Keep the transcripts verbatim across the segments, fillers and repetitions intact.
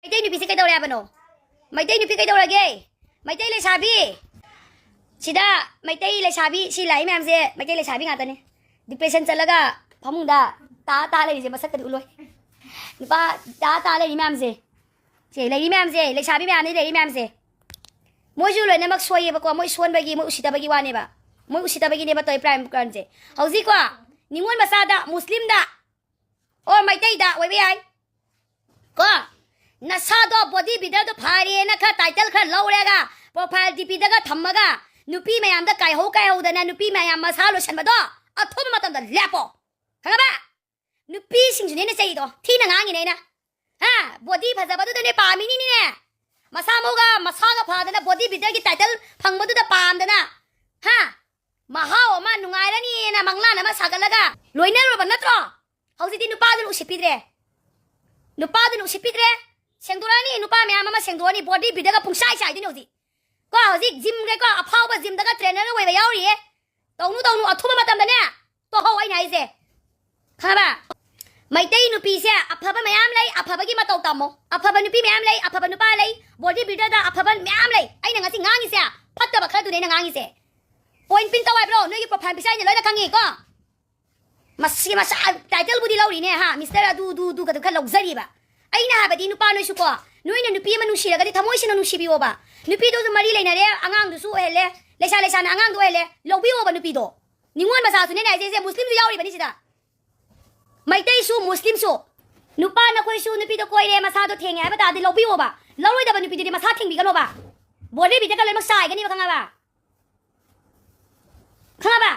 ꯃꯩꯇꯩ ꯅꯨꯄꯤꯁꯦ ꯀꯩꯗꯧꯔꯦ ꯍꯥꯏꯕꯅꯣ? ꯃꯩꯇꯩ ꯅꯨꯄꯤ ꯀꯩꯗꯧꯔꯒꯦ? ꯃꯩꯇꯩ ꯂꯩꯁꯥꯕꯤ! ꯁꯤꯗ ꯃꯩꯇꯩ ꯂꯩꯁꯥꯕꯤ, ꯁꯤ ꯂꯥꯛꯏ ꯃꯌꯥꯝꯁꯦ ꯃꯩꯇꯩ ꯂꯩꯁꯥꯕꯤ ꯉꯥꯛꯇꯅꯦ꯫ Depression ꯆꯠꯂꯒ ꯐꯃꯨꯡꯗ ꯇꯥ ꯇꯥ ꯂꯩꯔꯤꯁꯦ ꯃꯁꯛꯀꯗꯤ ꯎꯠꯂꯣꯏ꯫ ꯅꯨꯄꯥ ꯇꯥ ꯇꯥ ꯂꯩꯔꯤ ꯃꯌꯥꯝꯁꯦ, ꯁꯦ ꯂꯩꯔꯤ ꯃꯌꯥꯝꯁꯦ, ꯂꯩꯁꯥꯕꯤ ꯃꯌꯥꯝꯅꯤ ꯂꯩꯔꯤ ꯃꯌꯥꯝꯁꯦ꯫ ꯃꯣꯏꯁꯨ ꯂꯣꯏꯅꯃꯛ ꯁꯣꯏꯌꯦꯕꯀꯣ, ꯃꯣꯏ ꯁꯣꯟꯕꯒꯤ, ꯃꯣꯏ ꯎꯁꯤꯠꯇꯕꯒꯤ ꯋꯥꯅꯦꯕ꯫ ꯃꯣꯏ ꯎꯁꯤꯠꯇꯕꯒꯤꯅꯦꯕ ꯇꯧꯔꯤ ꯄ꯭ꯔꯥꯏꯝ ꯀꯔꯟꯁꯦ꯫ ꯍꯧꯖꯤꯛꯀꯣ, ꯅꯤꯉꯣꯜ ꯃꯆꯥꯗ, ꯃꯨꯁꯂꯤꯝꯗ, ꯑꯣꯔ ꯃꯩꯇꯩꯗ ꯑꯣꯏꯕ ꯌꯥꯏ꯫ ꯀꯣ, ꯅꯁꯥꯗꯣ ꯕꯣꯗꯤ ꯕꯤꯜꯗꯔꯗꯣ ꯐꯔꯦꯅ ꯈꯔ ꯇꯥꯏꯇꯜ ꯈꯔ ꯂꯧꯔꯦꯒ, ꯄ꯭ꯔꯣꯐꯥꯏꯜ ꯗꯤꯄꯤꯗꯒ ꯊꯝꯃꯒ, ꯅꯨꯄꯤ ꯃꯌꯥꯝꯗ ꯀꯥꯏꯍꯧ ꯀꯥꯏꯍꯧꯗꯅ ꯅꯨꯄꯤ ꯃꯌꯥꯝ ꯃꯁꯥ ꯂꯣꯏꯁꯟꯕꯗꯣ ꯑꯊꯨꯕ ꯃꯇꯝꯗ ꯂꯦꯞꯄꯣ꯫ ꯈꯪꯉꯕ? ꯅꯨꯄꯤꯁꯤꯡꯁꯨꯅꯦ ꯑꯩꯅ ꯆꯩꯗꯣ, ꯊꯤꯅ ꯉꯥꯡꯉꯤꯅꯦ ꯑꯩꯅ꯫ ꯍꯥ? ꯕꯣꯗꯤ ꯐꯖꯕꯗꯨꯗꯅꯦ ꯄꯥꯝꯃꯤꯅꯤꯅꯦ꯫ ꯃꯁꯥ ꯃꯎꯒ ꯃꯁꯥꯒ ꯐꯗꯅ ꯕꯣꯗꯤ ꯕꯤꯜꯗꯔꯒꯤ ꯇꯥꯏꯇꯜ ꯐꯪꯕꯗꯨꯗ ꯄꯥꯝꯗꯅ, ꯍꯥ? ꯃꯍꯥꯎ ꯑꯃ ꯅꯨꯡꯉꯥꯏꯔꯅꯤꯅ ꯃꯪꯂꯥꯟ ꯑꯃ ꯁꯥꯒꯠꯂꯒ ꯂꯣꯏꯅꯔꯨꯔꯕ ꯅꯠꯇ꯭ꯔꯣ? ꯍꯧꯖꯤꯛꯇꯤ ꯅꯨꯄꯥꯗꯨꯅ ꯎꯁꯤꯠꯄꯤꯗ꯭ꯔꯦ꯫ ꯅꯨꯄꯥꯗꯨꯅ ꯎꯁꯤꯠꯄꯤꯗ꯭ꯔꯦ꯫ ꯁꯦꯡꯗꯣꯔꯛꯑꯅꯤ, ꯅꯨꯄꯥ ꯃꯌꯥꯝ ꯑꯃ ꯁꯦꯡꯗꯣꯛꯑꯅꯤ, ꯕꯣꯗꯤ ꯕꯤꯜꯗꯔꯒ ꯄꯨꯡꯆꯥꯏ ꯆꯥꯏꯗꯣꯏꯅꯦ ꯍꯧꯖꯤꯛ꯫ ꯀꯣ, ꯍꯧꯖꯤꯛ ꯖꯤꯝꯒꯩꯀꯣ, ꯑꯐꯥꯎꯕ ꯖꯤꯝꯗꯒ ꯇ꯭ꯔꯦꯅꯔꯒ ꯑꯣꯏꯕ ꯌꯥꯎꯔꯤꯌꯦ꯫ ꯇꯧꯅꯨ, ꯇꯧꯅꯨ, ꯑꯊꯨꯕ ꯃꯇꯝꯗꯅꯦ ꯇꯣꯛꯍꯧ ꯑꯩꯅ ꯍꯥꯏꯁꯦ꯫ ꯈꯪꯉꯕ? ꯃꯩꯇꯩ ꯅꯨꯄꯤꯁꯦ ꯑꯐꯕ ꯃꯌꯥꯝ ꯂꯩ, ꯑꯐꯕꯒꯤ ꯃꯇꯧ ꯇꯝꯃꯣ꯫ ꯑꯐꯕ ꯅꯨꯄꯤ ꯃꯌꯥꯝ ꯂꯩ, ꯑꯐꯕ ꯅꯨꯄꯥ ꯂꯩ, ꯕꯣꯗꯤ ꯕꯤꯜꯗꯔꯗ ꯑꯐꯕ ꯃꯌꯥꯝ ꯂꯩ꯫ ꯑꯩꯅ ꯉꯁꯤ ꯉꯥꯡꯉꯤꯁꯦ ꯐꯠꯇꯕ ꯈꯔꯗꯨꯅꯦ ꯑꯩꯅ ꯉꯥꯡꯉꯤꯁꯦ꯫ ꯄꯣꯏꯟ ꯄꯤꯟ ꯇꯧ ꯍꯥꯏꯕ꯭ꯔꯣ? ꯅꯣꯏꯒꯤ ꯄ꯭ꯔꯣꯐꯥꯏꯜ ꯄꯤꯛꯆꯔ ꯑꯩꯅ ꯂꯣꯏꯅ ꯈꯪꯉꯤꯀꯣ꯫ ꯃꯁꯤ ꯃꯆꯥ ꯇꯥꯏꯇꯜꯕꯨꯗꯤ ꯂꯧꯔꯤꯅꯦ ꯍꯥ, ꯃꯤꯁꯇꯔ ꯑꯗꯨ, ꯑꯗꯨ, ꯑꯗꯨ ꯀꯗꯨ ꯈꯔ ꯂꯧꯖꯔꯤꯕ꯫ ꯑꯩꯅ ꯍꯥꯏꯕꯗꯤ ꯅꯨꯄꯥ ꯅꯣꯏꯁꯨꯀꯣ, ꯅꯣꯏꯅ ꯅꯨꯄꯤ ꯑꯃ ꯅꯨꯡꯁꯤꯔꯒꯗꯤ ꯊꯃꯣꯏ ꯁꯦꯡꯅ ꯅꯨꯡꯁꯤꯕꯤꯌꯣꯕ꯫ ꯅꯨꯄꯤꯗꯨꯁꯨ ꯃꯔꯤ ꯂꯩꯅꯔꯦ, ꯑꯉꯥꯡꯗꯨꯁꯨ ꯑꯣꯏꯍꯜꯂꯦ, ꯂꯩꯁꯥ ꯂꯩꯁꯥꯅ ꯑꯉꯥꯡꯗꯣ ꯑꯣꯏꯍꯜꯂꯦ, ꯂꯧꯕꯤꯌꯣꯕ ꯅꯨꯄꯤꯗꯣ꯫ ꯅꯤꯉꯣꯜ ꯃꯆꯥꯁꯨꯅꯦ ꯑꯩꯅ ꯍꯥꯏꯁꯦ, ꯃꯨꯁꯂꯤꯝꯁꯨ ꯌꯥꯎꯔꯤꯕꯅꯤ ꯁꯤꯗ꯫ ꯃꯩꯇꯩꯁꯨ ꯃꯨꯁꯂꯤꯝꯁꯨ꯫ ꯅꯨꯄꯥ ꯅꯈꯣꯏꯁꯨ ꯅꯨꯄꯤꯗꯣ ꯀꯣꯏꯔꯦ, ꯃꯁꯥꯗꯣ ꯊꯦꯡꯉꯦ ꯍꯥꯏꯕ ꯇꯥꯔꯗꯤ ꯂꯧꯕꯤꯌꯣꯕ꯫ ꯂꯧꯔꯣꯏꯗꯕ ꯅꯨꯄꯤꯗꯨꯗꯤ ꯃꯁꯥ ꯊꯦꯡꯕꯤꯒꯅꯣꯕ꯫ ꯕꯣꯗꯤ ꯕꯤꯜꯗꯔꯒ ꯂꯣꯏꯅꯃꯛ ꯆꯥꯏꯒꯅꯤꯕ, ꯈꯪꯉꯕ? ꯈꯪꯉꯕ?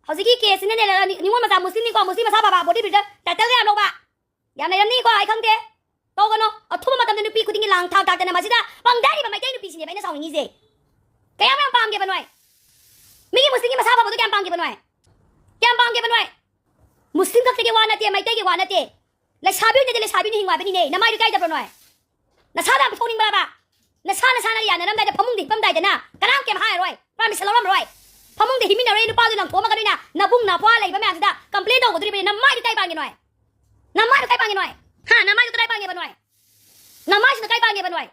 ꯍꯧꯖꯤꯛꯀꯤ ꯀꯦꯁꯁꯤꯅꯅꯦ, ꯅꯤ-, ꯅꯤꯉꯣꯜ ꯃꯆꯥ ꯃꯨꯁꯂꯤꯝꯅꯤꯀꯣ, ꯃꯨꯁꯂꯤꯝ ꯃꯁꯥ ꯐꯕ, ꯕꯣꯗꯤ ꯕꯤꯜꯗꯔ ꯇꯥꯏꯇꯜꯒ ꯌꯥꯝ ꯂꯧꯕ꯫ ꯌꯥꯝ ꯂꯩꯔꯝꯅꯤꯀꯣ, ꯑꯩ ꯈꯪꯗꯦ꯫ ꯇꯧꯒꯅꯣ꯫ ꯑꯊꯨꯕ ꯃꯇꯝꯗ ꯅꯨꯄꯤ ꯈꯨꯗꯤꯡꯒꯤ ꯂꯥꯡ ꯊꯥꯛ ꯊꯥꯛꯇꯅ ꯃꯁꯤꯗ ꯄꯪꯊꯔꯤꯕ ꯃꯩꯇꯩ ꯅꯨꯄꯤꯁꯤꯅꯦꯕ ꯑꯩꯅ ꯁꯥꯎꯅꯤꯡꯉꯤꯁꯦ꯫ ꯀꯌꯥꯝ ꯌꯥꯝ ꯄꯥꯝꯒꯦꯕ ꯅꯣꯏ? ꯃꯤꯒꯤ ꯃꯨꯁꯂꯤꯝꯒꯤ ꯃꯁꯥ ꯐꯕꯗꯣ ꯀꯌꯥꯝ ꯄꯥꯝꯒꯦꯕ ꯅꯣꯏ? ꯀꯌꯥꯝ ꯄꯥꯝꯒꯦꯕ ꯅꯣꯏ? ꯃꯨꯁꯂꯤꯝ ꯈꯛꯇꯒꯤ ꯋꯥ ꯅꯠꯇꯦ, ꯃꯩꯇꯩꯒꯤ ꯋꯥ ꯅꯠꯇꯦ꯫ ꯂꯩꯁꯥꯕꯤ ꯑꯣꯏꯅꯗꯤ ꯂꯩꯁꯥꯕꯤꯅ ꯍꯤꯡꯉꯣ ꯍꯥꯏꯕꯅꯤꯅꯦ꯫ ꯅꯃꯥꯏꯗꯨ ꯏꯀꯥꯏꯗꯕ꯭ꯔꯣ ꯅꯣꯏ? ꯅꯁꯥꯗ ꯌꯥꯝ ꯐꯨꯊꯣꯛꯅꯤꯡꯕ꯭ꯔꯕ? ꯅꯁꯥ ꯅꯁꯥꯅ ꯌꯥꯅꯔꯝꯗꯥꯏꯗ ꯐꯃꯨꯡꯗ ꯍꯤꯞꯄꯝꯗꯥꯏꯗꯅ ꯀꯅꯥꯝ ꯀꯩꯝ ꯍꯥꯏꯔꯔꯣꯏ, ꯄꯔꯃꯤꯁꯟ ꯂꯧꯔꯝꯃꯔꯣꯏ꯫ ꯐꯃꯨꯡꯗ ꯍꯤꯞꯃꯤꯟꯅꯔꯣꯏ ꯅꯨꯄꯥꯗꯨ ꯂꯪꯊꯣꯛꯑꯝꯃꯒ ꯅꯣꯏꯅ ꯅꯕꯨꯡ ꯅꯄ꯭ꯋꯥ ꯂꯩꯕ ꯃꯌꯥꯝꯁꯤꯗ ꯀꯝꯄ꯭ꯂꯦꯟ ꯇꯧꯒꯗꯣꯔꯤꯕꯅꯤ꯫ ꯅꯃꯥꯏꯗꯨ ꯀꯥꯏ ꯄꯥꯟꯒꯦ ꯅꯣꯏ? ꯅꯃꯥꯏꯗꯨ ꯀꯥꯏ ꯄꯥꯟꯒꯦ ꯅꯣꯏ? ꯍꯥ? ꯅꯃꯥꯏꯗꯨ ꯀꯗꯥꯏ ꯄꯥꯟꯒꯦꯕ ꯅꯣꯏ? ꯅꯃꯥꯏꯁꯤꯅ ꯀꯥꯏ ꯄꯥꯡꯒꯦꯕ ꯅꯣꯏ?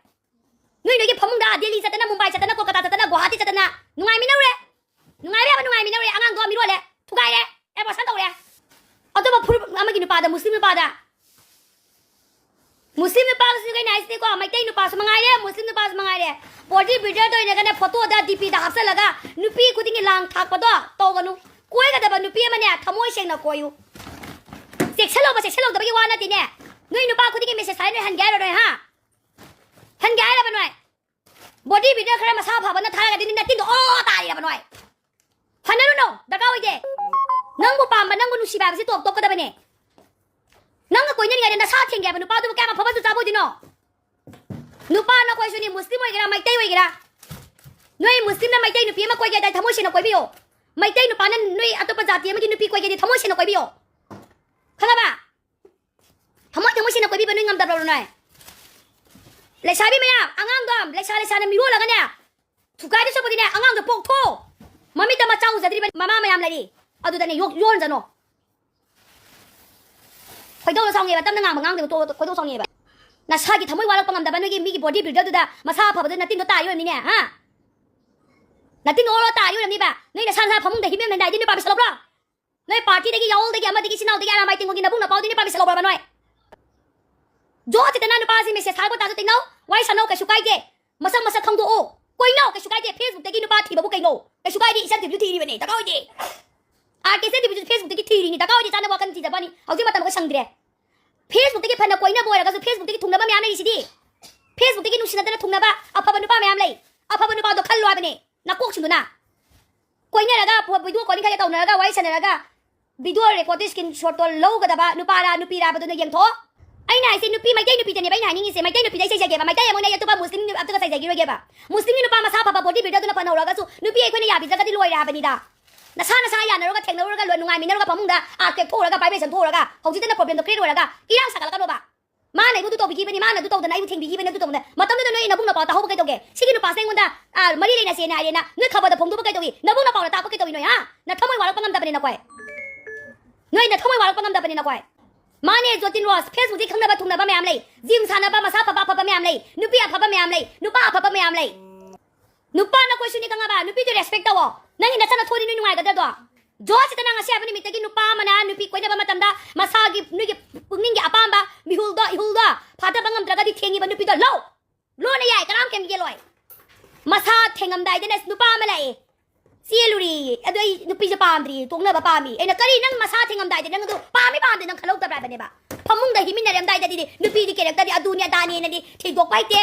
ꯅꯣꯏ ꯅꯣꯏꯒꯤ ꯐꯃꯨꯡꯗ ꯗꯦꯜꯂꯤ ꯆꯠꯇꯅ, ꯃꯨꯝꯕꯥꯏ ꯆꯠꯇꯅ, ꯀꯣꯜꯀꯇꯥ ꯆꯠꯇꯅ, ꯒꯨꯋꯥꯍꯥꯇꯤ ꯆꯠꯇꯅ ꯅꯨꯡꯉꯥꯏꯃꯤꯟꯅꯧꯔꯦ꯫ ꯅꯨꯡꯉꯥꯏꯕ ꯌꯥꯕ ꯅꯨꯡꯉꯥꯏꯃꯤꯟꯅꯧꯔꯦ꯫ ꯑꯉꯥꯡꯗꯣ ꯃꯤꯔꯣꯜꯂꯦ, ꯊꯨꯒꯥꯏꯔꯦ, ꯑꯦꯕꯣꯔꯁꯟ ꯇꯧꯔꯦ꯫ ꯑꯇꯣꯞꯄ ꯐꯨꯔꯨꯞ ꯑꯃꯒꯤ ꯅꯨꯄꯥꯗ, ꯃꯨꯁꯂꯤꯝ ꯅꯨꯄꯥꯗ, ꯃꯨꯁꯂꯤꯝ ꯅꯨꯄꯥꯁꯨ ꯑꯩꯅ ꯍꯥꯏꯁꯤꯅꯤꯀꯣ, ꯃꯩꯇꯩ ꯅꯨꯄꯥꯁꯨ ꯃꯉꯥꯏꯔꯦ, ꯃꯨꯁꯂꯤꯝ ꯅꯨꯄꯥꯁꯨ ꯃꯉꯥꯏꯔꯦ, ꯕꯣꯗꯤ ꯕꯤꯜꯗꯔꯗ ꯑꯣꯏꯔꯒꯅ ꯐꯣꯇꯣꯗ ꯗꯤꯄꯤꯗ ꯍꯥꯞꯆꯜꯂꯒ ꯅꯨꯄꯤ ꯈꯨꯗꯤꯡꯒꯤ ꯂꯥꯡ ꯊꯥꯛꯄꯗꯣ ꯇꯧꯒꯅꯨ꯫ ꯀꯣꯏꯒꯗꯕ ꯅꯨꯄꯤ ꯑꯃꯅꯦ ꯊꯃꯣꯏ ꯁꯦꯡꯅ ꯀꯣꯏꯌꯨ꯫ ꯆꯦꯛꯁꯤꯜꯍꯧꯕ, ꯆꯦꯛꯁꯤꯜꯍꯧꯗꯕꯒꯤ ꯋꯥ ꯅꯠꯇꯦꯅꯦ꯫ ꯅꯣꯏ ꯅꯨꯄꯥ ꯈꯨꯗꯤꯡꯒꯤ ꯃꯦꯁꯦꯖ ꯊꯥꯏ, ꯅꯣꯏ ꯍꯟꯒꯦ ꯍꯥꯏꯔꯣ ꯅꯣꯏ, ꯍꯥ? ꯍꯟꯒꯦ ꯍꯥꯏꯔꯕ ꯅꯣꯏ? ꯕꯣꯗꯤ ꯕꯤꯜꯗꯔ ꯈꯔ ꯃꯁꯥ ꯐꯕꯅ ꯊꯥꯔꯒꯗꯤ ꯅꯇꯤꯟꯗꯣ ꯑꯣ ꯇꯥꯔꯤꯔꯕ ꯅꯣꯏ? ꯐꯅꯔꯨꯅꯣ, ꯗꯔꯀꯥꯔ ꯑꯣꯏꯗꯦ꯫ ꯅꯪꯕꯨ ꯄꯥꯝꯕ, ꯅꯪꯕꯨ ꯅꯨꯡꯁꯤꯕ ꯍꯥꯏꯕꯁꯤ ꯇꯣꯞ ꯇꯣꯞꯀꯗꯕꯅꯦ꯫ ꯅꯪꯒ ꯀꯣꯏꯅꯔꯤꯉꯩꯗ ꯅꯁꯥ ꯊꯦꯡꯒꯦ ꯍꯥꯏꯕ ꯅꯨꯄꯥꯗꯨꯕꯨ ꯀꯌꯥꯝ ꯑꯐꯕ ꯆꯨꯆꯥꯕ ꯑꯣꯏꯗꯣꯏꯅꯣ? ꯅꯨꯄꯥ ꯅꯈꯣꯏꯁꯨꯅꯤ, ꯃꯨꯁꯂꯤꯝ ꯑꯣꯏꯒꯦꯔꯥ, ꯃꯩꯇꯩ ꯑꯣꯏꯒꯦꯔꯥ, ꯅꯣꯏ ꯃꯨꯁꯂꯤꯝꯅ ꯃꯩꯇꯩ ꯅꯨꯄꯤ ꯑꯃ ꯀꯣꯏꯒꯦ ꯍꯥꯏ ꯇꯥꯔꯗꯤ ꯊꯃꯣꯏ ꯁꯦꯡꯅ ꯀꯣꯏꯕꯤꯌꯣ꯫ ꯃꯩꯇꯩ ꯅꯨꯄꯥꯅ ꯅꯣꯏ ꯑꯇꯣꯞꯄ ꯖꯥꯇꯤ ꯑꯃꯒꯤ ꯅꯨꯄꯤ ꯀꯣꯏꯒꯦꯗꯤ ꯊꯃꯣꯏ ꯁꯦꯡꯅ ꯀꯣꯏꯕꯤꯌꯣ꯫ ꯈꯪꯉꯕ? ꯊꯃꯣꯏ ꯊꯃꯣꯏ ꯁꯦꯡꯅ ꯀꯣꯏꯕꯤꯕ ꯅꯣꯏ ꯉꯝꯗꯕ꯭ꯔꯣ ꯅꯣꯏ? ꯂꯩꯁꯥꯕꯤ ꯃꯌꯥꯝ, ꯑꯉꯥꯡꯗꯣ ꯂꯩꯁꯥ ꯂꯩꯁꯥꯅ ꯃꯤꯔꯣꯜꯂꯒꯅꯦ, ꯊꯨꯒꯥꯏꯗꯣꯏ ꯁꯔꯨꯛꯄꯨꯗꯤꯅꯦ, ꯑꯉꯥꯡꯗꯣ ꯄꯣꯛꯊꯣꯛꯑꯣ꯫ ꯃꯃꯤꯠꯇ ꯃꯆꯥ ꯎꯖꯗ꯭ꯔꯤꯕ ꯃꯃꯥ ꯃꯌꯥꯝ ꯂꯩꯔꯤ, ꯑꯗꯨꯗꯅꯦ ꯌꯣꯛ-, ꯌꯣꯟꯖꯅꯣ꯫ ꯈꯣꯏꯗꯧꯗꯣ ꯁꯥꯎꯅꯤꯡꯉꯦꯕ, ꯇꯞꯅ ꯉꯥꯡꯕ ꯉꯥꯡꯗꯦꯕ, ꯇꯣꯛꯑꯣ, ꯈꯣꯏꯗꯧ ꯁꯥꯎꯅꯤꯡꯉꯦꯕ꯫ ꯅꯁꯥꯒꯤ ꯊꯃꯣꯏ ꯋꯥꯔꯛꯄ ꯉꯝꯗꯕ ꯅꯣꯏꯒꯤ ꯃꯤꯒꯤ ꯕꯣꯗꯤ ꯕꯤꯜꯗꯔꯗꯨꯗ ꯃꯁꯥ ꯑꯐꯕꯗꯨ ꯅꯇꯤꯟꯗꯣ ꯇꯥꯔꯤ ꯑꯣꯏꯔꯝꯅꯤꯅꯦ, ꯍꯥ? ꯅꯇꯤꯟ ꯑꯣꯔꯣ ꯇꯥꯔꯤ ꯑꯣꯏꯔꯝꯅꯤꯕ꯫ ꯅꯣꯏ ꯅꯁꯥ ꯅꯁꯥ ꯐꯃꯨꯡꯗ ꯍꯤꯞꯄ ꯅꯥꯏꯗꯤ ꯅꯣꯏ ꯄꯥꯝꯃꯤ ꯁꯂꯧꯕ꯭ꯔꯣ? ꯅꯣꯏ ꯄꯥꯔꯇꯤꯗꯒꯤ, ꯌꯥꯑꯣꯜꯗꯒꯤ, ꯑꯃꯗꯒꯤ, ꯁꯤꯅꯥꯎꯗꯒꯤ, ꯑꯔꯥꯃꯥꯏ ꯇꯦꯡꯒꯣꯜꯒꯤ ꯅꯕꯨꯡ ꯅꯄꯥꯎꯗꯤ ꯅꯣꯏ ꯄꯥꯝꯃꯤ ꯁꯂꯧꯕ꯭ꯔꯕ ꯅꯣꯏ? ꯖꯣ ꯆꯤꯇꯅ ꯅꯨꯄꯥꯁꯤ ꯃꯦꯁꯦꯖ ꯊꯥꯔꯛꯄ ꯇꯥꯁꯨ ꯇꯤꯡꯅꯧ, ꯋꯥꯔꯤ ꯁꯥꯟꯅꯧ, ꯀꯩꯁꯨ ꯀꯥꯏꯗꯦ꯫ ꯃꯁꯛ ꯃꯁꯛ ꯈꯪꯗꯣꯛꯑꯣ, ꯀꯣꯏꯅꯧ, ꯀꯩꯁꯨ ꯀꯥꯏꯗꯦ꯫ ꯐꯦꯁꯕꯨꯛꯇꯒꯤ ꯅꯨꯄꯥ ꯊꯤꯕꯕꯨ ꯀꯩꯅꯣ? ꯀꯩꯁꯨ ꯀꯥꯏꯗꯦ, ꯏꯆꯟ ꯊꯤꯕꯁꯨ ꯊꯤꯔꯤꯕꯅꯦ, ꯗꯔꯀꯥꯔ ꯑꯣꯏꯗꯦ꯫ ꯑꯥꯔ ꯀꯦ ꯏꯆꯟ ꯊꯤꯕꯁꯨ ꯐꯦꯁꯕꯨꯛꯇꯒꯤ ꯊꯤꯔꯤꯅꯤ, ꯗꯔꯀꯥꯔ ꯑꯣꯏꯗꯦ, ꯆꯥꯅꯕ ꯋꯥꯈꯜ ꯊꯤꯖꯕꯅꯤ, ꯍꯧꯖꯤꯛ ꯃꯇꯝ ꯑꯩꯈꯣꯏ ꯁꯪꯗ꯭ꯔꯦ꯫ ꯐꯦꯁꯕꯨꯛꯇꯒꯤ ꯐꯅ ꯀꯣꯏꯅꯕ ꯑꯣꯏꯔꯒꯁꯨ ꯐꯦꯁꯕꯨꯛꯇꯒꯤ ꯊꯨꯡꯅꯕ ꯃꯌꯥꯝ ꯂꯩꯔꯤꯁꯤꯗꯤ꯫ ꯐꯦꯁꯕꯨꯛꯇꯒꯤ ꯅꯨꯡꯁꯤꯅꯗꯅ ꯊꯨꯡꯅꯕ ꯑꯐꯕ ꯅꯨꯄꯥ ꯃꯌꯥꯝ ꯂꯩ꯫ ꯑꯐꯕ ꯅꯨꯄꯥꯗꯣ ꯈꯜꯂꯣ ꯍꯥꯏꯕꯅꯦ, ꯅꯀꯣꯛꯁꯤꯡꯗꯨꯅ꯫ ꯀꯣꯏꯅꯔꯒ ꯐꯣ-, ꯚꯤꯗꯤꯑꯣ ꯀꯣꯂꯤꯡ ꯈꯔ ꯇꯧꯅꯔꯒ ꯋꯥꯔꯤ ꯁꯥꯟꯅꯔꯒ ꯚꯤꯗꯤꯑꯣ ꯔꯦꯀꯣꯔꯗꯇ ꯁ꯭ꯀ꯭ꯔꯤꯟ ꯁꯣꯠꯇꯣ ꯂꯧꯒꯗꯕ ꯅꯨꯄꯥꯔꯥ ꯅꯨꯄꯤꯔꯥ ꯍꯥꯏꯕꯗꯨꯅ ꯌꯦꯡꯊꯣꯛꯑꯣ꯫ ꯑꯩꯅ ꯍꯥꯏꯁꯦ ꯅꯨꯄꯤ, ꯃꯩꯇꯩ ꯅꯨꯄꯤꯗꯅꯦꯕ ꯑꯩꯅ ꯍꯥꯏꯅꯤꯡꯉꯤꯁꯦ꯫ ꯃꯩꯇꯩ ꯅꯨꯄꯤꯗ ꯑꯩ ꯆꯩꯖꯒꯦꯕ, ꯃꯩꯇꯩ ꯑꯃꯨꯛꯅ ꯑꯩ ꯑꯇꯣꯞꯄ ꯃꯨꯁꯂꯤꯝ ꯑꯝꯇꯒ ꯆꯩꯖꯈꯤꯔꯣꯏꯒꯦꯕ꯫ ꯃꯨꯁꯂꯤꯝꯒꯤ ꯅꯨꯄꯥ ꯃꯁꯥ ꯐꯕ ꯕꯣꯗꯤ ꯕꯤꯜꯗꯔꯗꯨꯅ ꯐꯅ ꯍꯧꯔꯒꯁꯨ ꯅꯨꯄꯤ ꯑꯩꯈꯣꯏꯅ ꯌꯥꯕꯤꯗ꯭ꯔꯒꯗꯤ ꯂꯣꯏꯔꯦ ꯍꯥꯏꯕꯅꯤꯗ꯫ ꯅꯁꯥ ꯅꯁꯥ ꯌꯥꯅꯔꯒ ꯊꯦꯡꯅꯔꯨꯔꯒ ꯂꯣꯏ-, ꯅꯨꯡꯉꯥꯏꯃꯤꯟꯅꯔꯒ ꯐꯃꯨꯡꯗ ꯑꯥꯔꯀꯦ ꯊꯣꯛꯎꯔꯒ, ꯚꯥꯏꯕ꯭ꯔꯦꯁꯟ ꯊꯣꯛꯎꯔꯒ, ꯍꯧꯖꯤꯛꯇꯅ ꯄ꯭ꯔꯣꯕ꯭ꯂꯦꯝꯗꯣ ꯀ꯭ꯔꯤꯌꯦꯠ ꯑꯣꯏꯔꯒ ꯏꯔꯥꯡ ꯁꯥꯒꯠꯂꯛꯀꯅꯣꯕ꯫ ꯃꯥꯅ ꯑꯩꯕꯨ ꯑꯗꯨ ꯇꯧꯕꯤꯈꯤꯕꯅꯤ, ꯃꯥꯅ ꯑꯗꯨ ꯇꯧꯗꯅ ꯑꯩꯕꯨ ꯊꯦꯡꯕꯤꯈꯤꯕꯅꯤ, ꯑꯗꯨ ꯇꯧꯗꯅ꯫ ꯃꯇꯝꯗꯨꯗ ꯅꯣꯏ ꯅꯕꯨꯡ ꯅꯄꯥ ꯇꯥꯍꯧꯕ ꯀꯩꯗꯧꯒꯦ? ꯁꯤꯒꯤ ꯅꯨꯄꯥꯁꯦ ꯑꯩꯉꯣꯟꯗ, ꯑ, ꯃꯔꯤ ꯂꯩꯅꯁꯦꯅ ꯍꯥꯏꯔꯦꯅ, ꯅꯣꯏ ꯈꯕꯔꯗ ꯐꯣꯡꯗꯣꯛꯄ ꯀꯩꯗꯧꯏ? ꯅꯕꯨꯡ ꯅꯄꯥꯎꯅ ꯇꯥꯛꯄ ꯀꯩꯗꯧꯏ ꯅꯣꯏ, ꯍꯥ? ꯅꯊꯃꯣꯏ ꯋꯥꯔꯛꯄ ꯉꯝꯗꯕꯅꯤ ꯅꯈꯣꯏ꯫ ꯅꯣꯏ ꯅꯊꯃꯣꯏ ꯋꯥꯔꯛꯄ ꯉꯝꯗꯕꯅꯤ ꯅꯈꯣꯏ꯫ ꯃꯥꯅꯦ, ꯖꯣꯇꯤꯟ ꯔꯣꯁ, Facebookꯇꯒꯤ ꯈꯪꯅꯕ ꯊꯨꯡꯅꯕ ꯃꯌꯥꯝ ꯂꯩ, ꯖꯤꯝ ꯁꯥꯟꯅꯕ, ꯃꯁꯥ ꯐꯕ ꯑꯐꯕ ꯃꯌꯥꯝ ꯂꯩ, ꯅꯨꯄꯤ ꯑꯐꯕ ꯃꯌꯥꯝ ꯂꯩ, ꯅꯨꯄꯥ ꯑꯐꯕ ꯃꯌꯥꯝ ꯂꯩ꯫ ꯅꯨꯄꯥ ꯅꯈꯣꯏꯁꯨꯅꯤ ꯈꯪꯉꯕ? ꯅꯨꯄꯤꯗꯨ respect ꯇꯧꯋꯣ꯫ ꯅꯪꯒꯤ ꯅꯆꯥꯅ ꯊꯣꯛꯑꯗꯤ ꯅꯣꯏ ꯅꯨꯡꯉꯥꯏꯒꯗ꯭ꯔꯗꯣ? ꯖꯣꯁꯤꯗꯅ ꯉꯁꯤ ꯍꯥꯏꯕ ꯅꯨꯃꯤꯠꯇꯒꯤ ꯅꯨꯄꯥ ꯑꯃꯅ ꯅꯨꯄꯤ ꯀꯣꯏꯅꯕ ꯃꯇꯝꯗ ꯃꯁꯥꯒꯤ, ꯅꯣꯏꯒꯤ ꯄꯨꯛꯅꯤꯡꯒꯤ ꯑꯄꯥꯝꯕ ꯃꯤꯍꯨꯜꯗꯣ, ꯏꯍꯨꯜꯗꯣ ꯐꯥꯊꯕ ꯉꯝꯗ꯭ꯔꯒꯗꯤ ꯊꯦꯡꯉꯤꯕ ꯅꯨꯄꯤꯗꯣ ꯂꯧ꯫ ꯂꯣꯟꯅ ꯌꯥꯏ, ꯀꯅꯥꯝ ꯀꯩꯝ ꯌꯦꯜꯂꯣꯏ꯫ ꯃꯁꯥ ꯊꯦꯡꯉꯝꯗꯥꯏꯗꯅ ꯅꯨꯄꯥ ꯑꯃ ꯂꯥꯛꯑꯦ꯫ ꯆꯦꯜꯂꯨꯔꯦꯌꯦ꯫ "ꯑꯗꯣ ꯑꯩ ꯅꯨꯄꯤꯁꯦ ꯄꯥꯝꯗ꯭ꯔꯤ, ꯇꯣꯛꯅꯕ ꯄꯥꯝꯃꯤ"꯫ ꯑꯩꯅ, "ꯀꯔꯤ, ꯅꯪ ꯃꯁꯥ ꯊꯦꯡꯉꯝꯗꯥꯏꯗ ꯅꯪ ꯑꯗꯨ ꯄꯥꯝꯃꯤ ꯄꯥꯝꯗꯦ ꯅꯪ ꯈꯜꯍꯧꯗꯕ꯭ꯔꯥ?" ꯍꯥꯏꯕꯅꯦꯕ꯫ ꯐꯃꯨꯡꯗ ꯍꯤꯞꯃꯤꯟꯅꯔꯝꯗꯥꯏꯗꯗꯤ ꯅꯨꯄꯤꯗꯤ characterꯗꯤ ꯑꯗꯨꯅꯤ ꯑꯗꯥꯅꯦꯅꯗꯤ ꯊꯤꯗꯣꯛꯄ ꯍꯩꯇꯦ꯫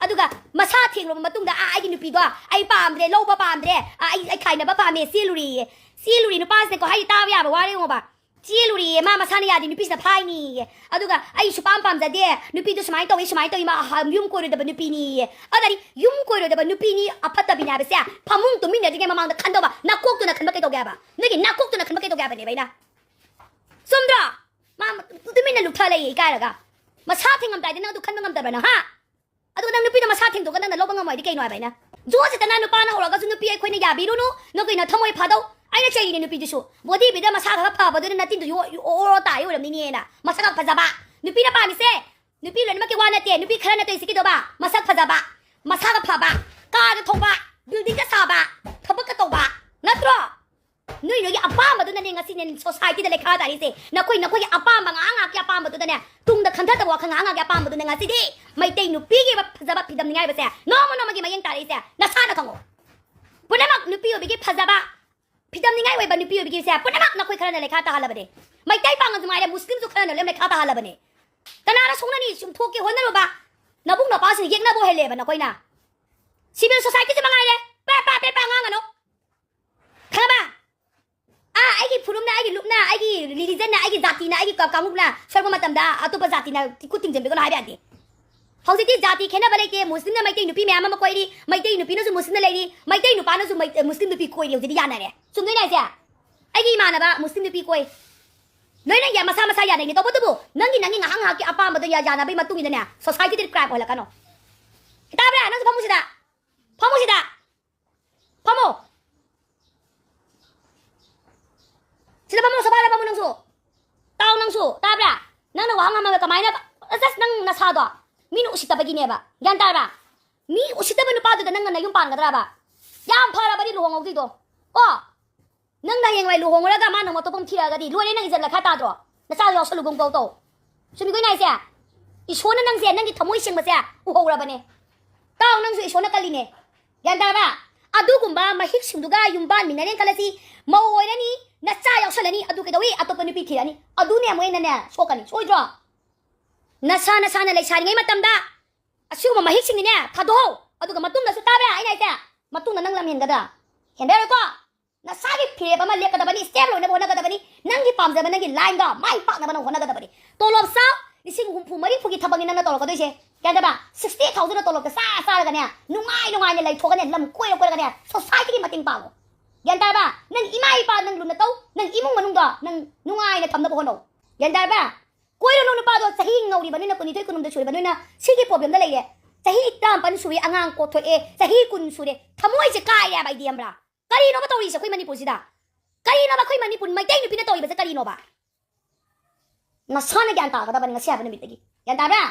ꯑꯗꯨꯒ ꯃꯁꯥ ꯊꯦꯡꯂꯕ ꯃꯇꯨꯡꯗ, "ꯑꯥ, ꯑꯩꯒꯤ ꯅꯨꯄꯤꯗꯣ ꯑꯩ ꯄꯥꯝꯗ꯭ꯔꯦ, ꯂꯧꯕ ꯄꯥꯝꯗ꯭ꯔꯦ, ꯑꯥ, ꯑꯩ, ꯑꯩ ꯈꯥꯏꯅꯕ ꯄꯥꯝꯃꯦ, ꯆꯦꯜꯂꯨꯔꯦꯌꯦ"꯫ ꯆꯦꯜꯂꯨꯔꯦ ꯅꯨꯄꯥꯁꯤꯅꯀꯣ, ꯍꯥꯏꯗꯤ ꯇꯥꯕ ꯌꯥꯕ ꯋꯥꯔ ꯌꯦꯡꯉꯣꯕ꯫ ꯆꯦꯜꯂꯨꯔꯦꯌꯦ, ꯃꯥ ꯃꯁꯥꯅ ꯌꯥꯗꯦ, ꯅꯨꯄꯤꯁꯤꯅ ꯐꯥꯏꯅꯦꯌꯦ꯫ ꯑꯗꯨꯒ "ꯑꯩ ꯁꯨꯄꯥꯝ ꯄꯥꯝꯖꯗꯦ, ꯅꯨꯄꯤꯗꯣ ꯁꯨꯃꯥꯏꯅ ꯇꯧꯋꯤ, ꯁꯨꯃꯥꯏꯅ ꯇꯧꯋꯤ, ꯃꯥ ꯌꯨꯝ ꯀꯣꯏꯔꯣꯏꯗꯕ ꯅꯨꯄꯤꯅꯤꯌꯦ"꯫ ꯑꯗꯨꯗꯤ ꯌꯨꯝ ꯀꯣꯏꯔꯣꯏꯗꯕ ꯅꯨꯄꯤꯅꯤ, ꯑꯐꯠꯇꯕꯤꯅꯤ ꯍꯥꯏꯕꯁꯦ ꯐꯃꯨꯡ ꯇꯨꯝꯃꯤꯟꯅꯗ꯭ꯔꯤꯉꯩ ꯃꯃꯥꯡꯗ ꯈꯟꯗꯧꯕ, ꯅꯀꯣꯛꯇꯨꯅ ꯈꯟꯕ ꯀꯩꯗꯧꯒꯦ ꯍꯥꯏꯕ? ꯅꯣꯏꯒꯤ ꯅꯀꯣꯛꯇꯨꯅ ꯈꯟꯕ ꯀꯩꯗꯧꯒꯦ ꯍꯥꯏꯕꯅꯦꯕ ꯑꯩꯅ? ꯆꯨꯝꯗ꯭ꯔꯣ? ꯃꯥ ꯇꯨꯃꯤꯟꯅ ꯂꯨꯞꯊ ꯂꯩꯌꯦ ꯏꯀꯥꯏꯔꯒ꯫ ꯃꯁꯥ ꯊꯦꯡꯉꯝꯗꯥꯏꯗ ꯅꯪ ꯑꯗꯨ ꯈꯟꯕ ꯉꯝꯗꯕ꯭ꯔꯥ ꯅꯪ, ꯍꯥ? ꯑꯗꯨꯒ ꯅꯪ ꯅꯨꯄꯤꯗꯣ ꯃꯁꯥ ꯊꯦꯡꯗꯣꯛꯑꯒ ꯅꯪꯅ ꯂꯧꯕ ꯉꯝꯃꯣꯏꯗꯤ ꯀꯩꯅꯣ ꯍꯥꯏꯕ ꯑꯩꯅ? ꯖꯣꯁꯤꯇꯅ ꯅꯨꯄꯥꯅ ꯍꯧꯔꯛꯑꯒꯁꯨ ꯅꯨꯄꯤ ꯑꯩꯈꯣꯏꯅ ꯌꯥꯕꯤꯔꯨꯅꯨ, ꯅꯈꯣꯏ ꯅꯊꯃꯣꯏ ꯐꯥꯗꯧ꯫ ꯑꯩꯅ ꯆꯩꯔꯤꯅꯦ ꯅꯨꯄꯤꯗꯨꯁꯨ꯫ Body builder ꯃꯁꯥ ꯈꯔ ꯐꯕꯗꯨꯅ ꯅꯇꯤꯟꯗꯨ ꯌꯣ-, ꯌꯣ-, ꯑꯣꯔꯣ ꯇꯥꯔꯤ ꯑꯣꯏꯔꯝꯅꯤꯅꯦꯅ꯫ ꯃꯁꯛ ꯈꯔ ꯐꯖꯕ꯫ ꯅꯨꯄꯤꯅ ꯄꯥꯝꯃꯤꯁꯦ, ꯅꯨꯄꯤ ꯂꯣꯏꯅꯃꯛꯀꯤ ꯋꯥ ꯅꯠꯇꯦ, ꯅꯨꯄꯤ ꯈꯔꯅ ꯇꯧꯔꯤꯁꯤ ꯀꯩꯗꯧꯕ? ꯃꯁꯛ ꯐꯖꯕ, ꯃꯁꯥꯒ ꯐꯕ, ꯀꯥꯔꯒ ꯊꯧꯕ, buildingꯒ ꯁꯥꯕ, ꯊꯕꯛꯀ ꯇꯧꯕ, ꯅꯠꯇ꯭ꯔꯣ? ꯅꯣꯏ ꯅꯣꯏꯒꯤ ꯑꯄꯥꯝꯕꯗꯨꯅꯅꯦ ꯉꯁꯤꯅꯦ societyꯗ ꯂꯩꯈꯥ ꯇꯥꯔꯤꯁꯦ꯫ ꯅꯈꯣꯏ ꯅꯈꯣꯏꯒꯤ ꯑꯄꯥꯝꯕ, ꯉꯥꯏꯍꯥꯛ ꯉꯥꯏꯍꯥꯛꯀꯤ ꯑꯄꯥꯝꯕꯗꯨꯗꯅꯦ, ꯇꯨꯡꯗ ꯈꯟꯊꯗꯕ ꯋꯥꯈꯜ ꯉꯥꯏꯍꯥꯛ ꯉꯥꯏꯍꯥꯛꯀꯤ ꯑꯄꯥꯝꯕꯗꯨꯅ ꯉꯁꯤꯗꯤ ꯃꯩꯇꯩ ꯅꯨꯄꯤꯒꯤ ꯐꯖꯕ ꯐꯤꯗꯝꯅꯤꯉꯥꯏꯕꯁꯦ ꯅꯣꯡꯃ ꯅꯣꯡꯃꯒꯤ ꯃꯌꯦꯡ ꯇꯥꯔꯛꯏꯁꯦ ꯅꯁꯥꯅ ꯈꯪꯉꯣ꯫ ꯄꯨꯝꯅꯃꯛ ꯅꯨꯄꯤ ꯑꯣꯏꯕꯤꯒꯤ ꯐꯖꯕ ꯐꯤꯗꯝꯅꯤꯉꯥꯏ ꯑꯣꯏꯕ ꯅꯨꯄꯤ ꯑꯣꯏꯕꯤꯒꯤꯁꯦ ꯄꯨꯝꯅꯃꯛ ꯅꯈꯣꯏ ꯈꯔꯅ ꯂꯩꯈꯥ ꯇꯥꯍꯜꯂꯕꯅꯦ꯫ ꯃꯩꯇꯩ ꯄꯥꯉꯜꯁꯨ ꯉꯥꯏꯔꯦ, ꯃꯨꯁꯂꯤꯝꯁꯨ ꯈꯔꯅ ꯂꯣꯏꯅ ꯂꯩꯈꯥ ꯇꯥꯍꯜꯂꯕꯅꯦ꯫ ꯀꯅꯥꯅ ꯁꯣꯛꯅꯅꯤ? ꯁꯨꯝ ꯊꯣꯛꯀꯦ ꯍꯣꯠꯅꯔꯨꯕ ꯅꯕꯨꯡ ꯅꯄꯥꯁꯤꯡ ꯌꯦꯛꯅꯕ ꯑꯣꯏꯍꯜꯂꯦꯕ ꯅꯈꯣꯏꯅ꯫ Civil societyꯁꯨ ꯃꯉꯥꯏꯔꯦ, ꯄꯦ ꯄꯦ ꯄꯦ ꯄꯦ ꯉꯥꯡꯒꯅꯨ꯫ ꯈꯪꯉꯕ? ꯑꯥ, ꯑꯩꯒꯤ ꯐꯨꯔꯨꯞꯅ, ꯑꯩꯒꯤ ꯂꯨꯞꯅ, ꯑꯩꯒꯤ religionꯅ, ꯑꯩꯒꯤ ꯖꯥꯇꯤꯅ, ꯑꯩꯒꯤ ꯀ-, ꯀꯥꯡꯂꯨꯞꯅ ꯁꯣꯏꯔꯛꯄ ꯃꯇꯝꯗ ꯑꯇꯣꯞꯄ ꯖꯥꯇꯤꯅ ꯈꯨꯠ ꯊꯤꯡꯖꯤꯟꯕꯤꯒꯅꯨ ꯍꯥꯏꯕ ꯌꯥꯗꯦ꯫ ꯍꯧꯖꯤꯛꯇꯤ ꯖꯥꯇꯤ ꯈꯦꯠꯅꯕ ꯂꯩꯇꯦ꯫ ꯃꯨꯁꯂꯤꯝꯅ ꯃꯩꯇꯩ ꯅꯨꯄꯤ ꯃꯌꯥꯝ ꯑꯃ ꯀꯣꯏꯔꯤ, ꯃꯩꯇꯩ ꯅꯨꯄꯤꯅꯁꯨ ꯃꯨꯁꯂꯤꯝꯗ ꯂꯩꯔꯤ, ꯃꯩꯇꯩ ꯅꯨꯄꯥꯅꯁꯨ ꯃꯩ-, ꯃꯨꯁꯂꯤꯝ ꯅꯨꯄꯤ ꯀꯣꯏꯔꯤ꯫ ꯍꯧꯖꯤꯛꯇꯤ ꯌꯥꯅꯔꯦ꯫ ꯆꯨꯝꯗꯣꯏꯅꯦ ꯍꯥꯏꯁꯦ? ꯑꯩꯒꯤ ꯏꯃꯥꯟꯅꯕ ꯃꯨꯁꯂꯤꯝ ꯅꯨꯄꯤ ꯀꯣꯏ꯫ ꯂꯣꯏꯅ ꯌꯥ-, ꯃꯁꯥ ꯃꯁꯥ ꯌꯥꯅꯩꯅꯦ꯫ ꯇꯧꯕꯇꯕꯨ ꯅꯪꯒꯤ, ꯅꯪꯒꯤ ꯉꯥꯏꯍꯥꯛ ꯉꯥꯏꯍꯥꯛꯀꯤ ꯑꯄꯥꯝꯕꯗꯣ ꯌꯥ-, ꯌꯥꯅꯕꯒꯤ ꯃꯇꯨꯡ ꯏꯟꯅꯅꯦ societyꯗ crime ꯑꯣꯏꯍꯜꯂꯛꯀꯅꯣ꯫ ꯇꯥꯕ꯭ꯔꯥ? ꯅꯪꯁꯨ ꯐꯝꯃꯨ ꯁꯤꯗ꯫ ꯐꯝꯃꯨ ꯁꯤꯗ꯫ ꯐꯝꯃꯣ꯫ ꯁꯤꯗ ꯐꯝꯃꯣ, ꯁꯣꯐꯥꯗ ꯐꯝꯃꯣ ꯅꯪꯁꯨ꯫ ꯇꯥꯎ ꯅꯪꯁꯨ, ꯇꯥꯕ꯭ꯔꯥ? ꯅꯪꯅ ꯋꯥꯍꯪ ꯍꯪꯉꯒ ꯀꯃꯥꯏꯅ, ꯑꯁ, ꯅꯪ ꯅꯁꯥꯗꯣ ꯃꯤꯅ ꯎꯁꯤꯠꯇꯕꯒꯤꯅꯦꯕ, ꯒ꯭ꯌꯥꯟ ꯇꯥꯔꯕ? ꯃꯤ ꯎꯁꯤꯠꯇꯕ ꯅꯨꯄꯥꯗꯨꯗ ꯅꯪꯅ ꯅꯌꯨꯝ ꯄꯥꯟꯒꯗ꯭ꯔꯕ? ꯌꯥꯝ ꯐꯔꯕꯅꯤ ꯂꯨꯍꯣꯡꯍꯧꯗ꯭ꯔꯤꯗꯣ꯫ ꯀꯣ, ꯅꯪꯅ ꯍꯌꯦꯡꯋꯥꯏ ꯂꯨꯍꯣꯡꯉꯨꯔꯒ ꯃꯥꯅ ꯑꯃꯨꯛ ꯑꯇꯣꯞꯄ ꯑꯃ ꯊꯤꯔꯛꯑꯒꯗꯤ ꯂꯣꯏꯔꯦ, ꯅꯪ ꯏꯖꯠ ꯂꯩꯈꯥ ꯇꯥꯗ꯭ꯔꯣ? ꯅꯆꯥꯗꯣ ꯌꯥꯎꯁꯜꯂꯨꯒꯨꯝ ꯇꯧ ꯇꯧ꯫ ꯆꯨꯝꯃꯤꯀꯣ ꯑꯩꯅ ꯍꯥꯏꯁꯦ? ꯏꯁꯣꯔꯅ ꯅꯪꯁꯦ, ꯅꯪꯒꯤ ꯊꯃꯣꯏ ꯁꯦꯡꯕꯁꯦ ꯎꯍꯧꯔꯕꯅꯦ꯫ ꯇꯥꯎ, ꯅꯪꯁꯨ ꯏꯁꯣꯔꯅ ꯀꯜꯂꯤꯅꯦ, ꯒ꯭ꯌꯥꯟ ꯇꯥꯔꯕ? ꯑꯗꯨꯒꯨꯝꯕ ꯃꯍꯤꯛꯁꯤꯡꯗꯨꯒ ꯌꯨꯝ ꯄꯥꯟꯃꯤꯟꯅꯔꯦꯅ ꯈꯜꯂꯁꯤ, ꯃꯧ ꯑꯣꯏꯔꯅꯤ, ꯅꯆꯥ ꯌꯥꯎꯁꯜꯂꯅꯤ, ꯑꯗꯨ ꯀꯩꯗꯧꯏ? ꯑꯇꯣꯞꯄ ꯅꯨꯄꯤ ꯊꯤꯔꯛꯑꯅꯤ, ꯑꯗꯨꯅꯦ ꯑꯃꯨꯛ ꯍꯦꯟꯅꯅꯦ ꯁꯣꯛꯀꯅꯤ, ꯁꯣꯏꯗ꯭ꯔꯣ? ꯅꯁꯥ ꯅꯁꯥꯅ ꯂꯩꯁꯥꯔꯤꯉꯩ ꯃꯇꯝꯗ ꯑꯁꯤꯒꯨꯝꯕ ꯃꯍꯤꯛꯁꯤꯡꯗꯤꯅꯦ ꯊꯥꯗꯣꯛꯍꯧ꯫ ꯑꯗꯨꯒ ꯃꯇꯨꯡꯗꯁꯨ, ꯇꯥꯕ꯭ꯔꯥ ꯑꯩꯅ ꯍꯥꯏꯁꯦ? ꯃꯇꯨꯡꯗ ꯅꯪ ꯂꯝ ꯍꯦꯟꯒꯗ꯭ꯔꯥ? ꯍꯦꯟꯗꯔꯣꯏꯀꯣ? ꯅꯁꯥꯒꯤ ꯐꯤꯔꯦꯞ ꯑꯃ ꯂꯦꯞꯀꯗꯕꯅꯤ, ꯁ꯭ꯇꯦꯞ ꯂꯣꯏꯅꯕ ꯍꯣꯠꯅꯒꯗꯕꯅꯤ, ꯅꯪꯒꯤ ꯄꯥꯝꯖꯕ, ꯅꯪꯒꯤ ꯂꯥꯏꯟꯗꯣ ꯃꯥꯏ ꯄꯥꯛꯅꯕ ꯅꯪ ꯍꯣꯠꯅꯒꯗꯕꯅꯤ꯫ ꯇꯣꯂꯣꯞ ꯆꯥꯎ, ꯂꯤꯁꯤꯡ ꯍꯨꯝꯐꯨ ꯃꯔꯤꯐꯨꯒꯤ ꯊꯕꯛꯅꯤ ꯅꯪꯅ ꯇꯧꯔꯛꯀꯗꯣꯏꯁꯦ꯫ ꯒ꯭ꯌꯥꯟ ꯇꯥꯕ? ꯁꯤꯛꯁꯇꯤ ꯊꯥꯎꯖꯟ ꯇꯣꯂꯣꯞꯇ ꯆꯥ ꯆꯥꯔꯒꯅꯦ, ꯅꯨꯡꯉꯥꯏ ꯅꯨꯡꯉꯥꯏꯅ ꯂꯩꯊꯣꯛꯑꯒꯅꯦ, ꯂꯝ ꯀꯣꯏꯔ ꯀꯣꯏꯔꯒꯅꯦ, ꯁꯣꯁꯥꯏꯇꯤꯒꯤ ꯃꯇꯦꯡ ꯄꯥꯡꯉꯣ꯫ ꯒ꯭ꯌꯥꯟ ꯇꯥꯔꯕ? ꯅꯪ ꯏꯃꯥ ꯏꯄꯥ ꯅꯪ ꯂꯨꯅ ꯇꯧ, ꯅꯪ ꯏꯃꯨꯡ ꯃꯅꯨꯡꯗꯣ ꯅꯪ ꯅꯨꯡꯉꯥꯏꯅ ꯊꯝꯅꯕ ꯍꯣꯠꯅꯧ꯫ ꯒ꯭ꯌꯥꯟ ꯇꯥꯔꯕ? ꯀꯣꯏꯔꯨꯅꯨ ꯅꯨꯄꯥꯗꯣ, ꯆꯍꯤ ꯅꯧꯔꯤꯕ ꯅꯣꯏꯅ, ꯀꯨꯟꯅꯤꯊꯣꯏ ꯀꯨꯟꯍꯨꯝꯗꯣꯏ ꯁꯨꯔꯤꯕ ꯅꯣꯏꯅ ꯁꯤꯒꯤ ꯄ꯭ꯔꯣꯕ꯭ꯂꯦꯝꯗ ꯂꯩꯔꯦ꯫ ꯆꯍꯤ ꯇꯔꯥꯃꯥꯄꯟ ꯁꯨꯔꯦ, ꯑꯉꯥꯡ ꯀꯣꯛꯊꯣꯛꯑꯦ, ꯆꯍꯤ ꯀꯨꯟ ꯁꯨꯔꯦ, ꯊꯃꯣꯏꯁꯦ ꯀꯥꯏꯔꯦ ꯍꯥꯏꯕ ꯑꯩꯗꯤ, ꯈꯪꯕ꯭ꯔꯥ? ꯀꯔꯤꯅꯣꯕ ꯇꯧꯔꯤꯁꯦ ꯑꯩꯈꯣꯏ ꯃꯅꯤꯄꯨꯔꯁꯤꯗ? ꯀꯔꯤꯅꯣꯕ ꯑꯩꯈꯣꯏ ꯃꯅꯤꯄꯨꯔ ꯃꯩꯇꯩ ꯅꯨꯄꯤꯅ ꯇꯧꯔꯤꯕꯁꯦ ꯀꯔꯤꯅꯣꯕ? ꯅꯁꯥꯅ ꯒ꯭ꯌꯥꯟ ꯇꯥꯒꯗꯕꯅꯤ ꯉꯁꯤ ꯍꯥꯏꯕ ꯅꯨꯃꯤꯠꯇꯒꯤ꯫ ꯒ꯭ꯌꯥꯟ ꯇꯥꯕ꯭ꯔꯥ?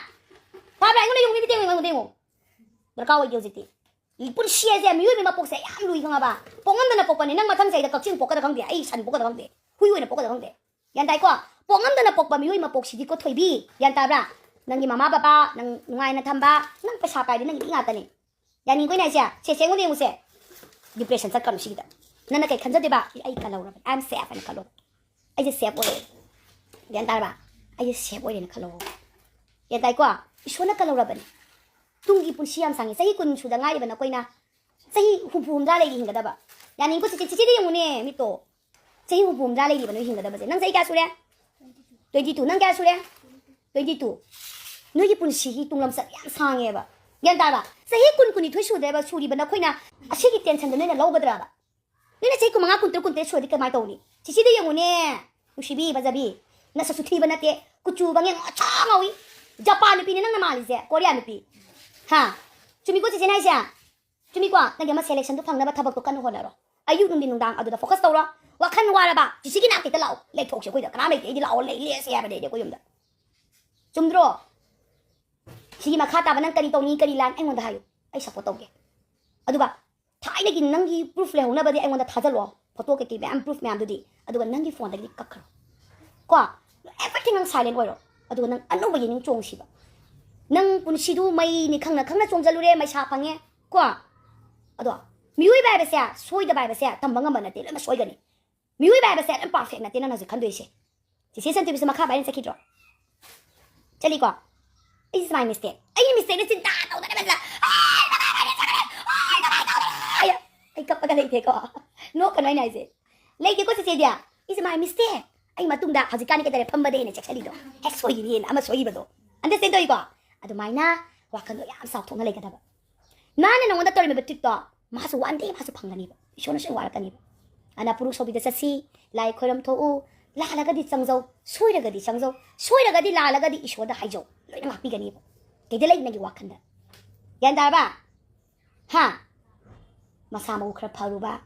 ꯇꯥꯕ꯭ꯔꯥ? ꯑꯩꯉꯣꯟꯗ ꯌꯦꯡꯉꯨ, ꯃꯤꯠꯇ ꯌꯦꯡꯉꯨ, ꯑꯩꯉꯣꯟꯗ ꯌꯦꯡꯉꯨ꯫ ꯗꯔꯀꯥꯔ ꯑꯣꯏꯗꯦ ꯍꯧꯖꯤꯛꯇꯤ꯫ ꯄꯨꯟꯁꯤ ꯍꯥꯏꯁꯦ, ꯃꯤꯑꯣꯏꯕꯒꯤ ꯃꯄꯣꯛꯁꯦ ꯌꯥꯝ ꯂꯨꯏ, ꯈꯪꯉꯕ? ꯄꯣꯛꯉꯝꯗꯅ ꯄꯣꯛꯄꯅꯤ꯫ ꯅꯪ ꯃꯊꯪ ꯆꯍꯤꯗ ꯀꯛꯆꯤꯡ ꯄꯣꯛꯀꯗ꯭ꯔꯥ ꯈꯪꯗꯦ, ꯑꯩ ꯁꯟ ꯄꯣꯛꯀꯗ꯭ꯔꯥ ꯈꯪꯗꯦ, ꯍꯨꯏ ꯑꯣꯏꯅ ꯄꯣꯛꯀꯗ꯭ꯔꯥ ꯈꯪꯗꯦ꯫ ꯒ꯭ꯌꯥꯟ ꯇꯥꯏꯀꯣ? ꯄꯣꯛꯉꯝꯗꯅ ꯄꯣꯛꯄ ꯃꯤꯑꯣꯏ ꯃꯄꯣꯛꯁꯤꯗꯤꯀꯣ, ꯊꯣꯏꯕꯤ, ꯒ꯭ꯌꯥꯟ ꯇꯥꯕ꯭ꯔꯥ? ꯅꯪꯒꯤ ꯃꯃꯥ ꯕꯕꯥ, ꯅꯪ ꯅꯨꯡꯉꯥꯏꯅ ꯊꯝꯕ, ꯅꯪ ꯄꯩꯁꯥ ꯄꯥꯏꯔꯗꯤ ꯅꯪꯒꯤꯗꯤ ꯉꯥꯛꯇꯅꯤ꯫ ꯌꯥꯅꯤꯡꯀꯣ ꯑꯩꯅ ꯍꯥꯏꯁꯦ? ꯁꯦ, ꯁꯦ, ꯑꯩꯉꯣꯟꯗ ꯌꯦꯡꯉꯨꯁꯦ꯫ ꯗꯤꯄ꯭ꯔꯦꯁꯟ ꯆꯠꯀꯅꯨ ꯁꯤꯒꯤꯗ꯫ ꯅꯪꯅ ꯀꯩ ꯈꯟꯖꯗꯣꯏꯕ? ꯑꯩ ꯀꯜꯍꯧꯔꯕꯅꯤ, I am safe ꯍꯥꯏꯅ ꯈꯜꯂꯣ꯫ ꯑꯩꯁꯦ ꯁꯦꯐ ꯑꯣꯏꯔꯦ꯫ ꯒ꯭ꯌꯥꯟ ꯇꯥꯔꯕ? ꯑꯩꯁꯦ ꯁꯦꯐ ꯑꯣꯏꯔꯦꯅ ꯈꯜꯂꯣ꯫ ꯒ꯭ꯌꯥꯟ ꯇꯥꯏꯀꯣ? ꯏꯁꯣꯔꯅ ꯀꯜꯍꯧꯔꯕꯅꯤ꯫ ꯇꯨꯡꯒꯤ ꯄꯨꯟꯁꯤ ꯌꯥꯝ ꯁꯥꯡꯉꯤ꯫ ꯆꯍꯤ ꯀꯨꯟ ꯁꯨꯗ ꯉꯥꯏꯔꯤꯕ ꯅꯈꯣꯏꯅ ꯆꯍꯤ ꯍꯨꯝꯐꯨ ꯍꯨꯝꯗ꯭ꯔꯥ ꯂꯩꯒꯦ ꯍꯤꯡꯒꯗꯕ꯫ ꯌꯥꯅꯤꯡꯀꯣ ꯆꯤꯆꯦ? ꯆꯤꯆꯦꯗ ꯌꯦꯡꯉꯨꯅꯦ, ꯃꯤꯠꯇꯣ꯫ ꯆꯍꯤ ꯍꯨꯝꯐꯨ ꯍꯨꯝꯗ꯭ꯔꯥ ꯂꯩꯔꯤꯕ ꯅꯣꯏ ꯍꯤꯡꯒꯗꯕꯁꯦ꯫ ꯅꯪ ꯆꯍꯤ ꯀꯌꯥ ꯁꯨꯔꯦ? Twenty two꯫ ꯅꯪ ꯀꯌꯥ ꯁꯨꯔꯦ? Twenty two꯫ ꯅꯣꯏꯒꯤ ꯄꯨꯟꯁꯤꯒꯤ ꯇꯨꯡꯂꯝꯆꯠ ꯌꯥꯝ ꯁꯥꯡꯉꯦꯕ꯫ ꯒ꯭ꯌꯥꯟ ꯇꯥꯔꯕ? ꯆꯍꯤ ꯀꯨꯟ, ꯀꯨꯟꯅꯤꯊꯣꯏ ꯁꯨꯗ꯭ꯔꯦꯕ ꯁꯨꯔꯤꯕ ꯅꯈꯣꯏꯅ ꯑꯁꯤꯒꯤ ꯇꯦꯟꯁꯟꯗꯣ ꯅꯣꯏꯅ ꯂꯧꯒꯗ꯭ꯔꯕ? ꯅꯣꯏꯅ ꯆꯍꯤ ꯀꯨꯟꯃꯉꯥ, ꯀꯨꯟꯇꯔꯨꯛ, ꯀꯨꯟꯇꯔꯦꯠ ꯁꯨꯔꯗꯤ ꯀꯃꯥꯏꯅ ꯇꯧꯅꯤ? ꯆꯤꯆꯦꯗ ꯌꯦꯡꯉꯨꯅꯦ, ꯅꯨꯡꯁꯤꯕꯤ, ꯐꯖꯕꯤ꯫ ꯅꯁꯛꯁꯨ ꯊꯤꯕ ꯅꯠꯇꯦ, ꯀꯨꯆꯨ ꯕꯪꯉꯦ, ꯉꯧꯁꯣꯛ ꯉꯧꯏ꯫ ꯖꯄꯥꯟ ꯅꯨꯄꯤꯅꯦ ꯅꯪꯅ ꯃꯥꯜꯂꯤꯁꯦ, ꯀꯣꯔꯤꯌꯥ ꯅꯨꯄꯤ꯫ ꯍꯥ? ꯆꯨꯝꯃꯤꯀꯣ ꯆꯤꯆꯦꯅ ꯍꯥꯏꯁꯦ? ꯆꯨꯝꯃꯤꯀꯣ? ꯅꯪꯒꯤ ꯑꯃ ꯁꯦꯂꯦꯛꯁꯟꯗꯣ ꯐꯪꯅꯕ ꯊꯕꯛꯇꯣ ꯀꯟꯅ ꯍꯣꯠꯅꯔꯣ꯫ ꯑꯌꯨꯛ ꯅꯨꯡꯊꯤꯟ ꯅꯨꯡꯗꯥꯡ ꯑꯗꯨꯗ focus ꯇꯧꯔꯣ꯫ ꯋꯥꯈꯜ ꯋꯥꯔꯕ, ꯖꯤꯁꯤꯒꯤ ꯅꯥꯛꯇ ꯍꯦꯛꯇ ꯂꯥꯛꯑꯣ, ꯂꯩꯊꯣꯛꯁꯦ ꯑꯩꯈꯣꯏꯗ, ꯀꯅꯥꯝ ꯂꯩꯇꯦ, ꯑꯩꯗꯤ ꯂꯥꯛꯑꯣ, ꯂꯩ, ꯂꯦꯛꯁꯦ ꯍꯥꯏꯕꯅꯦ ꯑꯩꯗꯤ ꯑꯩꯈꯣꯏ ꯌꯨꯝꯗ꯫ ꯆꯨꯝꯗ꯭ꯔꯣ? ꯁꯤꯒꯤ ꯃꯈꯥ ꯇꯥꯕ ꯅꯪ ꯀꯔꯤ ꯇꯧꯅꯤ, ꯀꯔꯤ ꯂꯥꯟ, ꯑꯩꯉꯣꯟꯗ ꯍꯥꯏꯌꯨ, ꯑꯩ support ꯇꯧꯒꯦ꯫ ꯑꯗꯨꯒ ꯊꯥꯏꯅꯒꯤ ꯅꯪꯒꯤ proof ꯂꯩꯍꯧꯅꯕꯗꯤ ꯑꯩꯉꯣꯟꯗ ꯊꯥꯖꯜꯂꯣ, photo ꯀꯩꯀꯩ ꯃꯌꯥꯝ, proof ꯃꯌꯥꯝꯗꯨꯗꯤ, ꯑꯗꯨꯒ ꯅꯪꯒꯤ phoneꯗꯒꯤꯗꯤ ꯀꯛꯈ꯭ꯔꯣ ꯀꯣ꯫ Everything ꯅꯪ silent ꯑꯣꯏꯔꯣ, ꯑꯗꯨꯒ ꯅꯪ ꯑꯅꯧꯕ ꯌꯦꯅꯤꯡ ꯆꯣꯡꯁꯤꯕ꯫ ꯅꯪ ꯄꯨꯟꯁꯤꯗꯨ ꯃꯩꯅꯤ ꯈꯪꯅ ꯈꯪꯅ ꯆꯣꯡꯖꯜꯂꯨꯔꯦ, ꯃꯩꯁꯥ ꯐꯪꯉꯦ ꯀꯣ꯫ ꯑꯗꯣ ꯃꯤꯑꯣꯏꯕ ꯍꯥꯏꯕꯁꯦ, ꯁꯣꯏꯗꯕ ꯍꯥꯏꯕꯁꯦ ꯇꯝꯕ ꯉꯝꯕ ꯅꯠꯇꯦ, ꯂꯣꯏꯅꯃꯛ ꯁꯣꯏꯒꯅꯤ꯫ ꯃꯤꯑꯣꯏꯕ ꯍꯥꯏꯕꯁꯦ ꯂꯣꯏ perfect ꯅꯠꯇꯦ ꯅꯪ ꯍꯧꯖꯤꯛ ꯈꯟꯗꯣꯏꯁꯦ꯫ ꯆꯤꯆꯦ ꯁꯟꯇꯣꯏꯕꯤꯁꯨ ꯃꯈꯥ viral ꯆꯠꯈꯤꯗ꯭ꯔꯣ? ꯆꯠꯂꯤꯀꯣ? It's my mistake, ꯑꯩꯒꯤ mistakeꯅ ꯆꯤꯟꯇꯥ ꯇꯧꯗꯅ ꯃꯁꯤꯗ, "ꯑꯩ ꯀꯃꯥꯏꯅ ꯇꯧꯗꯅ? ꯑꯩ ꯀꯞꯄꯒ ꯂꯩꯇꯦꯀꯣ, ꯅꯣꯛꯀꯅꯣ ꯑꯩꯅ ꯍꯥꯏꯁꯦ, ꯂꯩꯇꯦꯀꯣ ꯆꯤꯆꯦꯗꯤ꯫ It's my mistake꯫ ꯑꯩ ꯃꯇꯨꯡꯗ ꯍꯧꯖꯤꯛꯀꯥꯟꯗꯤ ꯀꯩꯗꯧꯔꯦ, ꯐꯝꯕꯗ ꯍꯦꯟꯅ ꯆꯦꯛꯁꯤꯜꯂꯤꯗꯣ, ꯍꯦꯛ ꯁꯣꯏꯈꯤꯅꯤ ꯍꯦꯟꯅ ꯑꯃ ꯁꯣꯏꯈꯤꯕꯗꯣ꯫ Understand ꯇꯧꯏꯀꯣ? ꯑꯗꯨꯃꯥꯏꯅ ꯋꯥꯈꯜꯗꯣ ꯌꯥꯝ ꯆꯥꯎꯊꯣꯛꯅ ꯂꯩꯒꯗꯕ꯫ ꯃꯥꯅ ꯅꯉꯣꯟꯗ ꯇꯧꯔꯝꯃꯤꯕ treatꯇꯣ ꯃꯥꯁꯨ one day ꯃꯥꯁꯨ ꯐꯪꯒꯅꯤꯕ, ꯏꯁꯣꯔꯅꯁꯨ ꯋꯥꯔꯛꯀꯅꯤꯕ꯫ ꯑꯅ ꯄꯨꯔꯨ ꯁꯣꯕꯤꯗ ꯆꯠꯁꯤ, ꯂꯥꯏ ꯈꯣꯏꯔꯝ ꯊꯣꯛꯎ, ꯂꯥꯜꯂꯒꯗꯤ ꯆꯪꯖꯧ, ꯁꯣꯏꯔꯒꯗꯤ ꯆꯪꯖꯧ, ꯁꯣꯏꯔꯒꯗꯤ ꯂꯥꯜꯂꯒꯗꯤ ꯏꯁꯣꯔꯗ ꯍꯥꯏꯖꯧ, ꯂꯣꯏꯅ ꯉꯥꯛꯄꯤꯒꯅꯤꯕ꯫ ꯀꯩꯗ ꯂꯩ ꯅꯪꯒꯤ ꯋꯥꯈꯜꯗ? ꯒ꯭ꯌꯥꯟ ꯇꯥꯔꯕ? ꯍꯥ? ꯃꯁꯥ ꯃꯎ ꯈꯔ ꯐꯔꯨꯕ,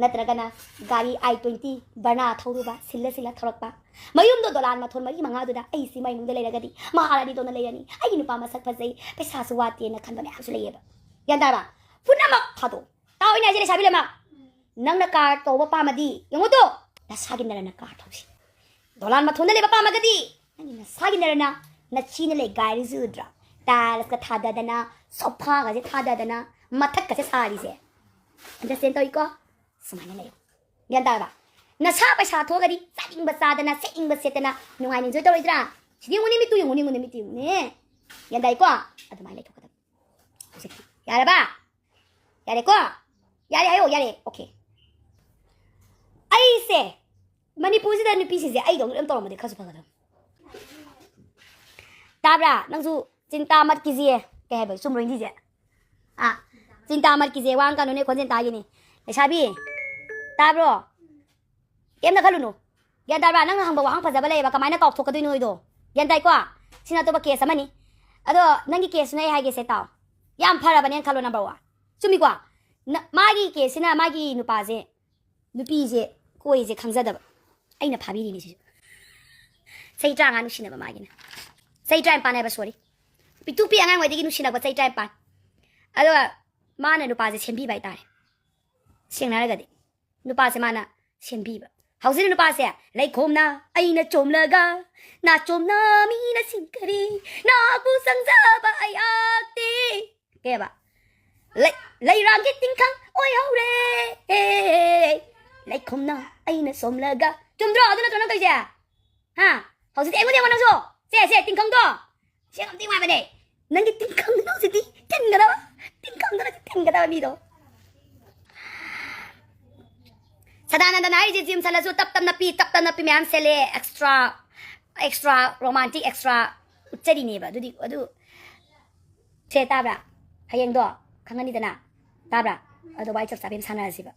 ꯅꯠꯇ꯭ꯔꯒꯅ ꯒꯥꯔꯤ I twenty Verna ꯊꯧꯔꯨꯕ, ꯁꯤꯜꯂ ꯁꯤꯜꯂ ꯊꯧꯔꯛꯄ, ꯃꯌꯨꯝꯗꯣ ꯗꯣꯂꯥꯟ ꯃꯊꯣꯟ ꯃꯔꯤ ꯃꯉꯥꯗꯨꯗ ꯑꯩ ꯁꯤ ꯃꯥꯏ ꯏꯃꯨꯡꯗ ꯂꯩꯔꯒꯗꯤ ꯃꯍꯥꯔꯥꯅꯤꯗꯧꯅ ꯂꯩꯔꯅꯤ, ꯑꯩꯒꯤ ꯅꯨꯄꯥ ꯃꯁꯛ ꯐꯖꯩ, ꯄꯩꯁꯥꯁꯨ ꯋꯥꯠꯇꯦꯅ ꯈꯟꯕ ꯃꯌꯥꯝꯁꯨ ꯂꯩꯌꯦꯕ꯫ ꯒ꯭ꯌꯥꯟ ꯇꯥꯔꯕ? ꯄꯨꯝꯅꯃꯛ ꯊꯥꯗꯣꯛ꯫ ꯇꯥꯎ ꯑꯩꯅ ꯍꯥꯏꯁꯦ ꯂꯩꯁꯥꯕꯤ ꯂꯣꯏꯅꯃꯛ꯫ ꯅꯪꯅ car ꯇꯧꯕ ꯄꯥꯝꯃꯗꯤ, ꯌꯦꯡꯉꯨ ꯇꯨ, ꯅꯁꯥꯒꯤ ꯅꯔꯟꯅ car ꯊꯧꯁꯤ꯫ ꯗꯣꯂꯥꯟ ꯃꯊꯣꯟꯗ ꯂꯩꯕ ꯄꯥꯝꯃꯒꯗꯤ, ꯅꯪꯒꯤ ꯅꯁꯥꯒꯤ ꯅꯔꯟꯅ, ꯅꯆꯤꯅ ꯂꯩ ꯒꯥꯔꯤꯁꯤ ꯎꯗ꯭ꯔꯥ? Tilesꯀ ꯊꯥꯗꯗꯅ, sofaꯒꯁꯦ ꯊꯥꯗꯗꯅ, ꯃꯊꯛꯀꯁꯦ ꯁꯥꯔꯤꯁꯦ꯫ Understand ꯇꯧꯏꯀꯣ? ꯁꯨꯃꯥꯏꯅ ꯂꯩꯌꯨ꯫ ꯒ꯭ꯌꯥꯟ ꯇꯥꯔꯕ? ꯅꯁꯥ ꯄꯩꯁꯥ ꯊꯣꯛꯑꯒꯗꯤ ꯆꯥꯅꯤꯡꯕ ꯆꯥꯗꯅ, ꯁꯦꯠꯅꯤꯡꯕ ꯁꯦꯠꯇꯅ, ꯅꯨꯡꯉꯥꯏꯅ enjoy ꯇꯧꯔꯣꯏꯗ꯭ꯔꯥ? ꯁꯤꯗꯤ ꯌꯦꯡꯉꯨꯅꯦ, ꯃꯤꯠꯇꯨ ꯌꯦꯡꯉꯨꯅꯦ, ꯌꯦꯡꯉꯨꯅꯦ, ꯃꯤꯠꯇꯨ ꯌꯦꯡꯉꯨꯅꯦ꯫ ꯒ꯭ꯌꯥꯟ ꯇꯥꯏꯀꯣ? ꯑꯗꯨꯃꯥꯏꯅ ꯂꯩꯊꯣꯛꯀꯗꯕ꯫ ꯍꯧꯖꯤꯛꯇꯤ ꯌꯥꯔꯕ? ꯌꯥꯔꯦꯀꯣ? ꯌꯥꯔꯦ ꯍꯥꯏꯌꯣ, ꯌꯥꯔꯦ꯫ Okay꯫ ꯑꯩꯁꯦ ꯃꯅꯤꯄꯨꯔꯁꯤꯗ ꯅꯨꯄꯤꯁꯤꯡꯁꯦ ꯑꯩꯗꯧꯅ ꯂꯣꯏ ꯇꯧꯔꯝꯃꯗꯤ ꯈꯔꯁꯨ ꯐꯒꯗꯕ꯫ ꯇꯥꯕ꯭ꯔꯥ? ꯅꯪꯁꯨ ꯆꯤꯟꯇꯥ ꯃꯠ ꯀꯤꯖꯤꯌꯦ꯫ ꯀꯩ ꯍꯥꯏꯕ? ꯆꯨꯝꯕ꯭ꯔꯣ ꯍꯤꯟꯗꯤꯁꯦ? ꯑꯥ, ꯆꯤꯟꯇꯥ ꯃꯠ ꯀꯤꯖꯤꯌꯦ, ꯋꯥ ꯉꯥꯡ ꯀꯥꯅꯨꯅꯦ, ꯈꯣꯟꯖꯦꯜ ꯇꯥꯈꯤꯅꯤ꯫ ꯂꯩꯁꯥꯕꯤ, ꯇꯥꯕ꯭ꯔꯣ? ꯀꯩꯝꯇ ꯈꯜꯂꯨꯅꯨ꯫ ꯒ꯭ꯌꯥꯟ ꯇꯥꯕ꯭ꯔꯥ? ꯅꯪꯅ ꯍꯪꯕ ꯋꯥꯍꯪ ꯐꯖꯕ ꯂꯩꯌꯦꯕ, ꯀꯃꯥꯏꯅ ꯀꯥꯎꯊꯣꯛꯀꯗꯣꯏꯅꯣ ꯑꯩꯗꯣ? ꯒ꯭ꯌꯥꯟ ꯇꯥꯏꯀꯣ? ꯁꯤꯅ ꯑꯇꯣꯞꯄ case ꯑꯃꯅꯤ꯫ ꯑꯗꯣ ꯅꯪꯒꯤ caseꯇꯨꯅ ꯑꯩ ꯍꯥꯏꯒꯦꯁꯦ ꯇꯥꯎ꯫ ꯌꯥꯝ ꯐꯔꯕꯅꯦꯅ ꯈꯜꯂꯣ, number one꯫ ꯆꯨꯝꯃꯤꯀꯣ? ꯅ-, ꯃꯥꯒꯤ ꯀꯦꯁꯁꯤꯅ ꯃꯥꯒꯤ ꯅꯨꯄꯥꯁꯦ, ꯅꯨꯄꯤꯁꯦ ꯀꯣꯏꯁꯦ ꯈꯪꯖꯗꯕ꯫ ꯑꯩꯅ ꯐꯥꯕꯤꯔꯤꯅꯤ ꯁꯤꯁꯨ꯫ ꯆꯍꯤ ꯇꯔꯥꯃꯉꯥ ꯅꯨꯡꯁꯤꯅꯕ ꯃꯥꯒꯤꯅ꯫ ꯆꯍꯤ ꯇꯔꯥꯅꯤꯄꯥꯟ ꯍꯥꯏꯕ, ꯁꯣꯔꯤ꯫ ꯄꯤꯛꯇꯨ ꯄꯤ ꯑꯉꯥꯡ ꯑꯣꯏꯗꯒꯤ ꯅꯨꯡꯁꯤꯅꯛꯄ ꯆꯍꯤ ꯇꯔꯥꯅꯤꯄꯥꯟ꯫ ꯑꯗꯨꯒ ꯃꯥꯅ ꯅꯨꯄꯥꯁꯦ ꯁꯦꯝꯕꯤꯕ ꯍꯥꯏꯇꯥꯔꯦ꯫ ꯁꯦꯡꯅ ꯍꯥꯏꯔꯒꯗꯤ ꯅꯨꯄꯥꯁꯦ ꯃꯥꯅ ꯁꯦꯝꯕꯤꯕ꯫ ꯍꯧꯖꯤꯛ ꯅꯨꯄꯥꯁꯦ, "ꯂꯩꯈꯣꯝꯅ ꯑꯩꯅ ꯆꯣꯝꯂꯒ, ꯅꯥꯆꯣꯝꯅ ꯃꯤꯅ ꯁꯤꯡꯀꯔꯤ, ꯅꯥꯄꯨ ꯁꯪꯖꯕ ꯑꯩꯍꯥꯛꯇꯤ"꯫ ꯀꯩꯕ? "ꯂꯩ-, ꯂꯩꯔꯥꯡꯒꯤ ꯇꯤꯡꯈꯪ ꯑꯣꯏꯍꯧꯔꯦ꯫ ꯂꯩꯈꯣꯝꯅ ꯑꯩꯅ ꯁꯣꯝꯂꯒ"꯫ ꯆꯨꯝꯗ꯭ꯔꯣ? ꯑꯗꯨ ꯅꯠꯇ꯭ꯔꯣ ꯅꯪ ꯇꯧꯔꯤꯁꯦ? ꯍꯥ? ꯍꯧꯖꯤꯛꯇꯤ ꯑꯩꯉꯣꯟꯗ ꯌꯦꯡꯉꯣ ꯅꯪꯁꯨ꯫ ꯁꯦ, ꯁꯦ, ꯇꯤꯡꯈꯪꯗꯣ꯫ ꯁꯦ, ꯌꯥꯝ ꯊꯤ ꯅꯨꯡꯉꯥꯏꯕꯅꯦ꯫ ꯅꯪꯒꯤ ꯇꯤꯡꯈꯪꯗꯨꯅ ꯍꯧꯖꯤꯛꯇꯤ ꯊꯤꯟꯒꯗꯕ꯫ ꯇꯤꯡꯈꯪꯗꯨꯅ ꯊꯤꯟꯒꯗꯕ ꯃꯤꯗꯣ꯫ ꯁꯗꯥꯅꯟꯗꯅ ꯍꯥꯏꯔꯤꯁꯦ, ꯖꯤꯝ ꯁꯜꯂꯁꯨ ꯇꯞ ꯇꯞꯅ ꯄꯤ, ꯇꯞ ꯇꯞꯅ ꯄꯤ ꯃꯌꯥꯝ ꯁꯦꯠꯂꯦ, extra, extra romantic, extra ꯎꯠꯆꯔꯤꯅꯦꯕ꯫ ꯑꯗꯨꯗꯤ, ꯑꯗꯨ, ꯁꯦ, ꯇꯥꯕ꯭ꯔꯥ? ꯍꯌꯦꯡꯗꯣ ꯈꯪꯉꯅꯤꯗꯅ, ꯇꯥꯕ꯭ꯔꯥ? ꯑꯗꯨ ꯋꯥꯔꯤ ꯆꯞ ꯆꯥꯕꯤ ꯑꯃ ꯁꯥꯟꯅꯔꯁꯤꯕ꯫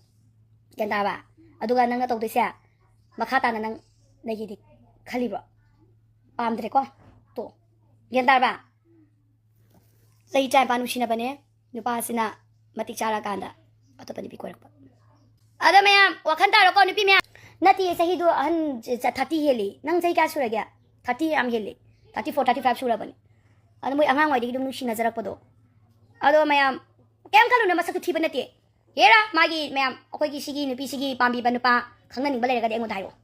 ꯒ꯭ꯌꯥꯟ ꯇꯥꯔꯕ? ꯑꯗꯨꯒ ꯅꯪꯅ ꯇꯧꯗꯣꯏꯁꯦ, ꯃꯈꯥ ꯇꯥꯅ ꯅꯪ ꯂꯩꯒꯦꯗꯤ ꯈꯜꯂꯤꯕ꯭ꯔꯣ? ꯄꯥꯝꯗ꯭ꯔꯦꯀꯣ? ꯇꯣ꯫ ꯒ꯭ꯌꯥꯟ ꯇꯥꯔꯕ? ꯆꯍꯤ ꯇꯔꯥꯅꯤꯄꯥꯟ ꯅꯨꯡꯁꯤꯅꯕꯅꯦ, ꯅꯨꯄꯥꯁꯤꯅ ꯃꯇꯤꯛ ꯆꯥꯔꯀꯥꯟꯗ ꯑꯇꯣꯞꯄ ꯅꯨꯄꯤ ꯀꯣꯏꯔꯛꯄ꯫ ꯑꯗꯣ ꯃꯌꯥꯝ, ꯋꯥꯈꯜ ꯇꯥꯔꯣꯀꯣ, ꯅꯨꯄꯤ ꯃꯌꯥꯝ꯫ ꯅꯠꯇꯦ, ꯆꯍꯤꯗꯣ ꯑꯍꯟ, ꯆ-, ꯆ-, thirty ꯍꯦꯜꯂꯤ꯫ ꯅꯪ ꯆꯍꯤ ꯀꯌꯥ ꯁꯨꯔꯒꯦ? Thirty ꯌꯥꯝ ꯍꯦꯜꯂꯤ꯫ Thirty four, thirty five ꯁꯨꯔꯕꯅꯤ꯫ ꯑꯗꯣ ꯃꯣꯏ ꯑꯉꯥꯡꯋꯥꯏꯗꯒꯤ ꯑꯗꯨꯝ ꯅꯨꯡꯁꯤꯅꯖꯔꯛꯄꯗꯣ꯫ ꯑꯗꯣ ꯃꯌꯥꯝ, ꯀꯩꯝ ꯈꯜꯂꯨꯅꯨ, ꯃꯁꯛꯇꯨ ꯊꯤꯕ ꯅꯠꯇꯦ꯫ ꯍꯦꯔꯥ, ꯃꯥꯒꯤ ꯃꯌꯥꯝ, ꯑꯩꯈꯣꯏꯒꯤ ꯁꯤꯒꯤ ꯅꯨꯄꯤꯁꯤꯒꯤ ꯄꯥꯝꯕꯤꯕ ꯅꯨꯄꯥ ꯈꯪꯅꯅꯤꯡꯕ ꯂꯩꯔꯒꯗꯤ ꯑꯩꯉꯣꯟꯗ ꯍꯥꯏꯔꯛꯑꯣ꯫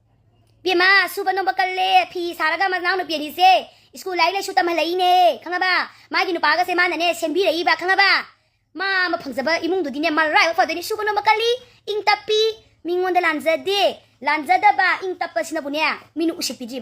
ꯏꯕꯦꯝꯃ, ꯁꯨꯕ ꯅꯣꯝꯕ ꯀꯜꯂꯦ, ꯐꯤ ꯁꯥꯔꯒ ꯃꯅꯥꯎ ꯅꯨꯄꯤ ꯑꯅꯤꯁꯦ ꯁ꯭ꯀꯨꯜ ꯂꯥꯏꯔꯤꯛ ꯂꯥꯏꯁꯨ ꯇꯝꯍꯜꯂꯛꯏꯅꯦ, ꯈꯪꯉꯕ? ꯃꯥꯒꯤ ꯅꯨꯄꯥꯒꯁꯦ ꯃꯥꯅꯅꯦ ꯁꯦꯝꯕꯤꯔꯛꯏꯕ, ꯈꯪꯉꯕ? ꯃꯥ ꯑꯃ ꯐꯪꯖꯕ ꯏꯃꯨꯡꯗꯨꯗꯤꯅꯦ, ꯃꯔꯥꯏꯕꯛ ꯐꯗꯣꯏꯅꯤ꯫ ꯁꯨꯕ ꯅꯣꯝꯕ ꯀꯜꯂꯤ, ꯏꯪ ꯇꯞꯄꯤ, ꯃꯤꯉꯣꯟꯗ ꯂꯥꯟꯖꯗꯦ, ꯂꯥꯟꯖꯗꯕ, ꯏꯪ ꯇꯞꯄꯁꯤꯅꯕꯨꯅꯦ, ꯃꯤꯅ ꯎꯁꯤꯠꯄꯤꯗ꯭ꯔꯤꯕ꯫